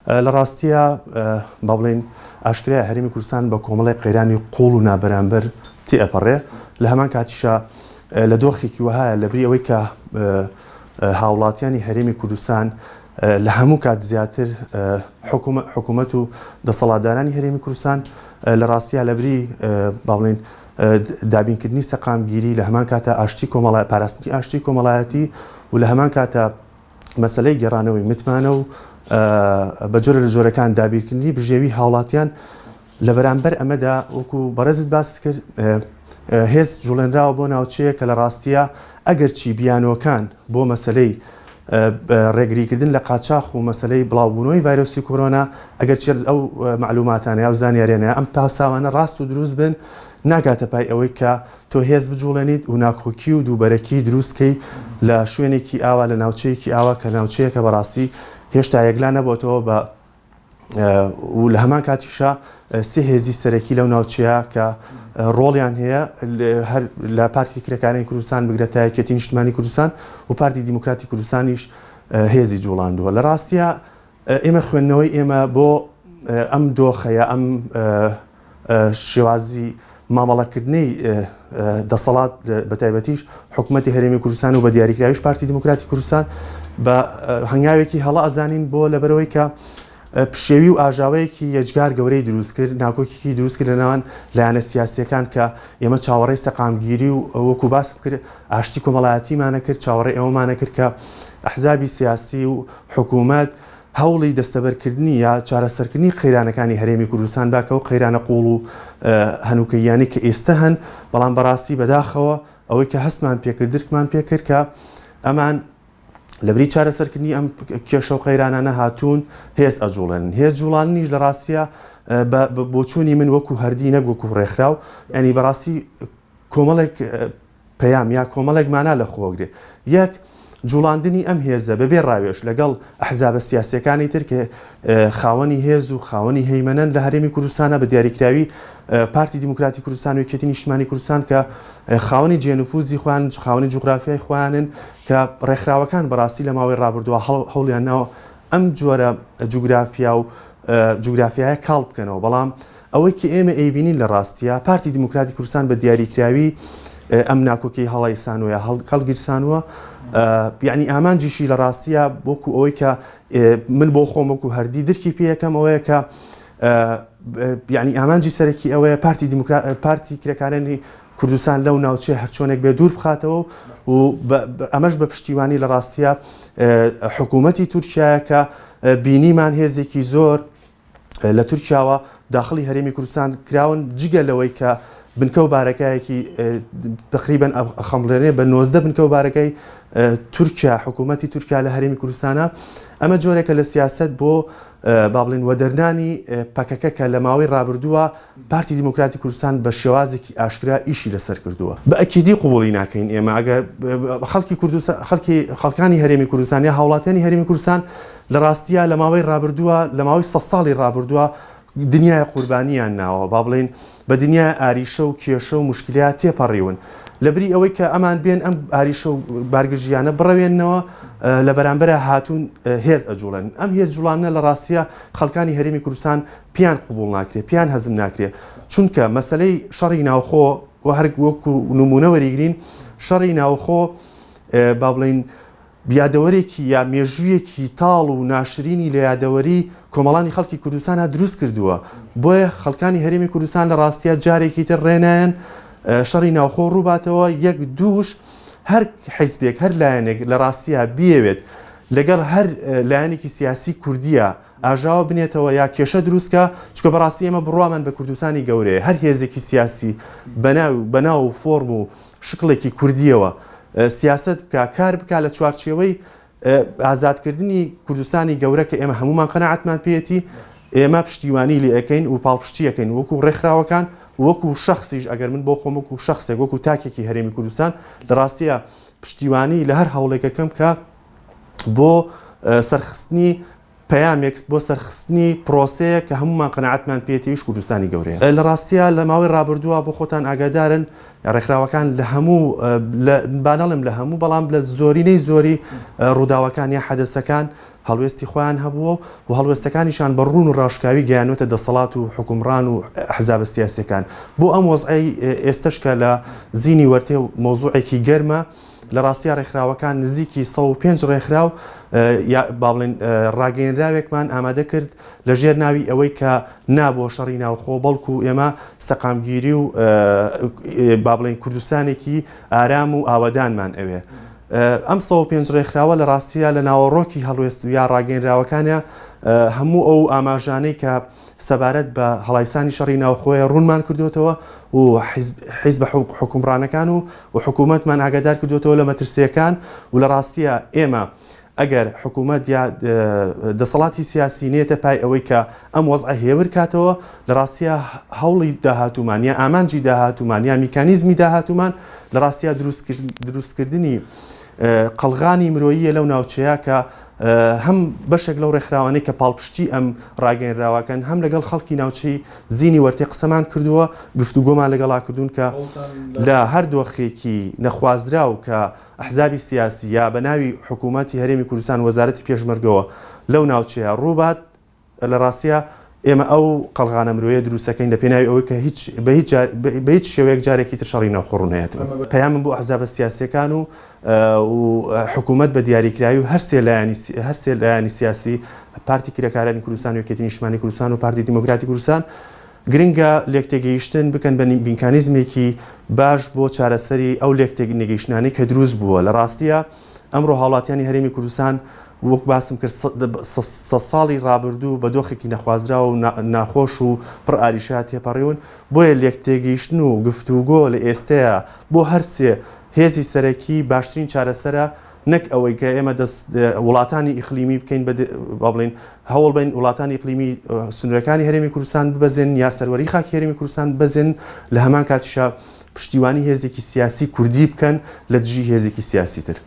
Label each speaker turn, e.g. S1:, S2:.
S1: لە ڕاستیا با بڵێین ئاشکرایە هەرێمی کوردستان بە کۆمەڵێک قەیرانی قوڵ و نابەرامبەر تێئەپەڕێ، لە هەمان کاتیشا لە دۆخێکی وەهایە لەبری ئەوەی کە هاوڵاتیانی هەرێمی کوردستان لە هەموو کات زیاتر حکوومەت و دەسەڵاتدارانی هەرێمی کوردستان لە ڕاستیا لەبری با بڵێین دابینکردنی سەقامگیری لە هەمان کاتە ئاشتی کۆمەڵای پاراستنی ئاشتی کۆمەڵایەتی و لە هەمان کاتە مەسەلەی گێڕانەوەی متمانە و بە جۆرە لە جۆرەکان دابیرکردنی بژێوی هاوڵاتیان لە بەرامبەر ئەمەدا وەکو بەڕێزت باست کرد هێز جوڵێنراوە بۆ ناوچەیە کە لە ڕاستیە ئەگەرچی بیانۆکان بۆ مەسلەی ڕێگریکردن لە قاچاخ و مەسلەی بڵاوبوونەوەی ڤایرۆسی کۆرۆنا ئەگەر چێرز ئەو معلوماتانە یا زانیاریانە ئەم پاساوانە ڕاست و دروست بن ناگاتە پای ئەوەی کە تۆ هێز بجوڵێنیت و ناکۆکی و دووبەرەکی دروست کەی لە شوێنێکی ئاوا لە ناوچەیەکی ئاوا کە ناوچەیەکە بەڕاستی هێشتا یەکلا نەبۆتەوە بە و لە هەمان کاتیشا سێ هێزی سەرەکی لەو ناوچەیە کە ڕۆڵیان هەیە هەر لە پارتی کرێکارانی کوردستان بگرە تا یەکێتی نیشتمانی کوردستان و پارتی دیموکراتی کوردستانیش هێزی جوڵاندووە لە ڕاستە ئێمە خوێندنەوەی ئێمە بۆ ئەم دۆخە یا ئەم شێوازی مامەڵەکردنەی دەسەڵات بە تایبەتیش حکوومەتی هەرێمی کوردستان و بە دیاریکراویش پارتی دیموکراتی کوردستان بە هەنگاوێکی هەڵە ئەزانین بۆ لەبەرەوەی کە پشێوی و ئاژاوەیەکی یەجگار گەورەی دروست کرد ناکۆکیی دروست کرد لەناوان لایەنە سیاسیەکان کە ئێمە چاوەڕێی سەقامگیری و وەکو باسم کرد ئاشتی کۆمەڵایەتیمانە کرد چاوەڕێی ئەوەمانە کرد کە ئەحزابی سیاسی و حکوومەت هەوڵی دەستەبەرکردنی یا چارەسەرکردنی قەیرانەکانی هەرێمی کوردستان با کە ئەو قەیرانە قووڵ و هەنووکەییانەی کە ئێستە هەن، بەڵام بەڕاستی بەداخەوە ئەوەی کە هەستمان پێکرد، درکمان پێکرد کە ئەمان لەبری چارەسەرکردنی ئەم کێشە و قەیرانانە هاتوون هێز ئەجوڵێنن. هێز جوڵاندنیش لە ڕاستیا بە بۆچوونی من وەکوو هەردی نەک وەکوو ڕێکخراو، یانی بەڕاستی کۆمەڵێک پەیام یا کۆمەڵێک مانا لە خۆگرێ. یەک، جوڵاندنی ئەم هێزە بە بێ ڕاوێژ لەگەڵ ئەحزابە سیاسیەکانی تر کە خاوەنی هێز و خاوەنی هەیمەنەن لە هەرێمی کوردستانە بە دیاریکراوی پارتی دیموکراتی کوردستان و یەکێتی نیشتمانی کوردستان کە خاوەنی جێنفوزی خۆیان خاوەنی جوغرافیای خۆیانن کە ڕێکخراوەکان بەڕاستی لە ماوەی ڕابردووە هەوڵیان ناوە ئەم جۆرە جوگرافیا و جوگرافیایە کاڵ بکەنەوە بەڵام ئەوەی کە ئێمە ئەیبینین لە ڕاستیا پارتی دیموکراتی کوردستان بە دیاریکراوی ئەم ناکۆکی هەڵایسانوە یا هەڵگیرسانوە یعنی ئامانجیشی لە ڕاستیە وەکو ئەوەی کە من بۆ خۆم وەکو هەردی درکی پێیەکەم ئەوەیە کە یعنی ئامانجی سەرەکی ئەوەیە پارتی دیموکرات پارتی کرێکارانی کوردستان لەو ناوچەیە هەرچۆنێک بێ دوور بخاتەوە و ئەمەش بە پشتیوانی لە ڕاستیە حکوومەتی تورکایە کە بینیمان هێزێکی زۆر لە تورکیاوە داخڵی هەرێمی کوردستان کراون جگە لەوەی کە بنکە و بارەگایەکی تقریبا خەمڵێنێ بە 19 بنکە و بارەگای تورکیا حکوومەتی تورکیا لە هەرێمی کوردستانە ئەمە جۆرێکە لە سیاست بۆ با بڵێن وەدەرنانی پەکەکە کە لە ماوەی ڕابردووە پارتی دیموکراتی کوردستان بە شێوازێکی ئاشکرا ئیشی لەسەر کردووە. بە ئەکیدی قبوڵی ناکەین ئێمە ئەگەر خەڵکی کوردستان خەڵکی خەڵکانی هەرێمی کوردستان یا هاوڵاتیانی هەرێمی کوردستان لە ڕاستییا لە ماوەی ڕابردووە لە ماوەی سە ساڵی ڕابردووە دنیای قوربانیان ناوە با بڵێین بە دنیای ئاریشە و کێشە و مشکلات تێپەڕیون لەبری ئەوەی کە ئەمان بێن ئەم ئاریشە و بارگرژیانە بڕەوێننەوە لە بەرامبەرا هاتوون هێز ئەجوڵێن ئەم هێز جوڵانە لە ڕاستیە خەڵکانی هەرێمی کوردستان پیان قبوڵ ناکرێ پیان هەزم ناکرێ چونکە مەسەلەی شەڕی ناوخۆ و هەر وەکو نمونە وەریگرین شەڕی ناوخۆ با بڵین یادەوەرێکی یا مێژوویەکی تاڵ و ناشرینی لە یادەوەری کۆمەڵانی خەڵکی کوردستانە دروست کردووە بۆیە خەڵکانی هەرێمی کوردستان لە ڕاستیە جارێکی تر ڕێنایەن شەڕی ناوخۆ ڕووباتەوە یەک دووش هەر حیزبێک هەر لایەنێک لە ڕاستیە بیەوێت لەگەڵ هەر لایەنێکی سیاسی کوردیە ئاژاوە بنێتەوە یا کێشە دروست کا، چونکە بەڕاستی ئێمە بڕوامان بە کوردستانی گەورەیە، هەر هێزێکی سیاسی بەناو بەناو و فۆرم و شکڵێکی کوردییەوە سیاسەت بکا، کار بکا لە چوارچێوەی ئازادکردنی کوردستانی گەورە کە ئێمە هەموومان قەناعەتمان پێیەتی، ئێمە پشتیوانی لێ ئەکەین و پاڵپشتی ئەکەین وەکو ڕێکخراوەکان و وەکو شەخسیش ئەگەر من بۆ خۆم وەکو شەخسێک وەکو تاکێکی هەرێمی کوردستان لە ڕاستییا پشتیوانی لە هەر هەوڵێک ئەکەم کە بۆ سەرخستنی پەیامێک بۆ سەرخستنی پرۆسەیەک کە هەموومان قەناعەتمان پێیەتی ئەویش کوردستانی گەورەیە. لە ڕاستیا لە ماوەی ڕابردووە بۆ خۆتان ئاگادارن ڕێکخراوەکان لە هەموو با نەڵێم لە هەموو بەڵام لە زۆرینەی زۆری ڕووداوەکان یا حەدەسەکان هەڵوێستی خۆیان هەبووە و هەڵوێستەکانیشان بە ڕوون و ڕاشکاوی گەیانووەتە دەسەڵات و حوکمڕان و ئەحزابە سیاسیەکان. بۆ ئەم وەزعەی ئێستەش کە لە زینی وەرتێ مەوزوعێکی گەرمە، لە ڕاستیا ڕێکخراوەکان نزیکی 105 ڕێکخراو یا با بڵێین ڕاگەیەنراوێکمان ئامادە کرد لە ژێر ناوی ئەوەی کە نا بۆ شەڕی ناوخۆ بەڵکو ئێمە سەقامگیری و با بڵێین کوردستانێکی ئارام و ئاوەدانمان ئەوێ. ئەم 105 ڕێکخراوە لە ڕاستیا لە ناوەڕۆکی هەڵوێست و یا ڕاگەیەنراوەکانیا هەموو ئەو ئاماژانەی کە سەبارەت بە هەڵایسانی شەڕی ناوخۆیە ڕوونمان کردوێتەوە و حیزبە حوکمڕانەکان و و حکوومەتمان ئاگادار کردوێتەوە لە مەترسیەکان و لە ڕاستیە ئێمە ئەگەر حکوومەت یا دەسەڵاتی سیاسی نێتە پای ئەوەی کە ئەم وەزعە هێور کاتەوە لە ڕاستیە هەوڵی داهاتوومان یا ئامانجی داهاتوومان یا میکانیزمی داهاتوومان لە ڕاستیە دروستکردنی قەڵغانی مرۆییە لەو ناوچەیە کە هەم بەشێک لەو ڕێکخراوانەی کە پاڵپشتی ئەم ڕاگەیەنراوەکەن هەم لەگەڵ خەڵکی ناوچەی زینی وەرتێ قسەمان کردووە گفتوگۆمان لەگەڵا کردوون کە لە هەر دۆخێکی نەخوازراو کە ئەحزابی سیاسی یا بە ناوی حکوومەتی هەرێمی کوردستان وەزارەتی پێشمەرگەوە لەو ناوچەیە ڕووبات لە ڕاستیا ئێمە ئەو قەڵغانە مرۆیە دروستەکەین لە پێناوی ئەوەی کە هیچ بە هیچ بە هیچ شێوەیەک جارێکی تر شەڕی ناوخۆ ڕوونەیەتەوە. پەیامم بۆ ئەحزابە سیاسیەکان و و حکوومەت بە دیاریکراوی و هەرسێ لایەنی هەرسێ لایەنی سیاسی پارتی کرێکارانی کوردستان و یەکێتی نیشتمانی کوردستان و پارتی دیموکراتی کوردستان گرنگە لێکتێگەیشتن بکەن بە میکانیزمێکی باش بۆ چارەسەری ئەو لێکتێنەگەیشتنانەی کە دروست بووە لە ڕاستیە ئەمڕۆ هاوڵاتیانی هەرێمی کوردستان وەک باسم کرد سە ساڵی ڕابردوو بە دۆخێکی نەخوازراو و ناخۆش و پڕ ئاریشە تێپەڕیون، بۆیە لێکتێگەیشتن و گفتوگۆ لە ئێستەیا بۆ هەرسێ هێزی سەرەکی باشترین چارەسەرە نەک ئەوەی کە ئێمە دەست وڵاتانی ئیقلیمی بکەین بە با بڵێین هەوڵ بەین وڵاتانی ئیقلیمی سنوورەکانی هەرێمی کوردستان ببەزێنن یا سەروەری خاکی هەرێمی کوردستان ببەزێنن لە هەمان کاتیشا پشتیوانی هێزێکی سیاسی کوردی بکەن لە دژی هێزێکی سیاسی تر.